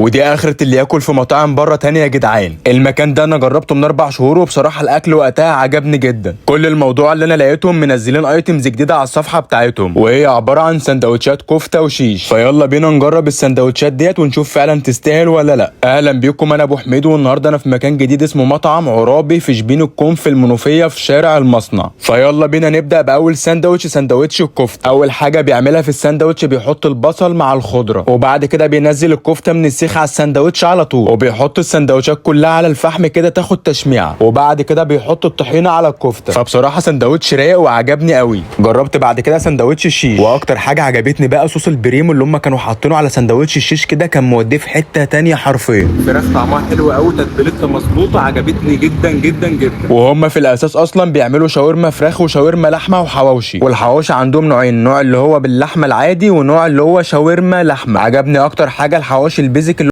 ودي اخرة اللي ياكل في مطاعم بره تانية يا جدعان. المكان ده انا جربته من 4 شهور، وبصراحة الاكل وقتها عجبني جدا. كل الموضوع اللي انا لقيتهم منزلين items جديدة على الصفحة بتاعتهم، وهي عبارة عن سندوتشات كفته وشيش. فيلا بينا نجرب السندوتشات ديت ونشوف فعلا تستاهل ولا لا. اهلا بيكم، انا ابو حميد، والنهارده انا في مكان جديد اسمه مطعم عرابي في شبين الكوم في المنوفية في شارع المصنع. فيلا بينا نبدا باول سندوتش، سندوتش الكفته. اول حاجة بيعملها في السندوتش بيحط البصل مع الخضرة، وبعد كده بينزل الكفتة من السيخ على السندوتش على طول، وبيحط السندوتشات كلها على الفحم كده تاخد تشميعه، وبعد كده بيحط الطحينه على الكفتة. فبصراحة سندوتش رايق وعجبني قوي. جربت بعد كده سندوتش الشيش، واكتر حاجة عجبتني بقى صوص البريمو اللي هم كانوا حاطينه على سندوتش الشيش كده، كان موديه في حتة تانية حرفيا. فراخ طعمها حلو قوي، تتبيلتها مظبوطه، عجبتني جدا جدا جدا. وهم في الاساس اصلا بيعملوا شاورما فراخ وشاورما لحمه وحواوشي، والحواوشي عندهم نوعين، نوع اللي هو باللحمه العادي ونوع اللي هو شاورما لحمه. عجبني اكتر حاجة الحواوشي ال basic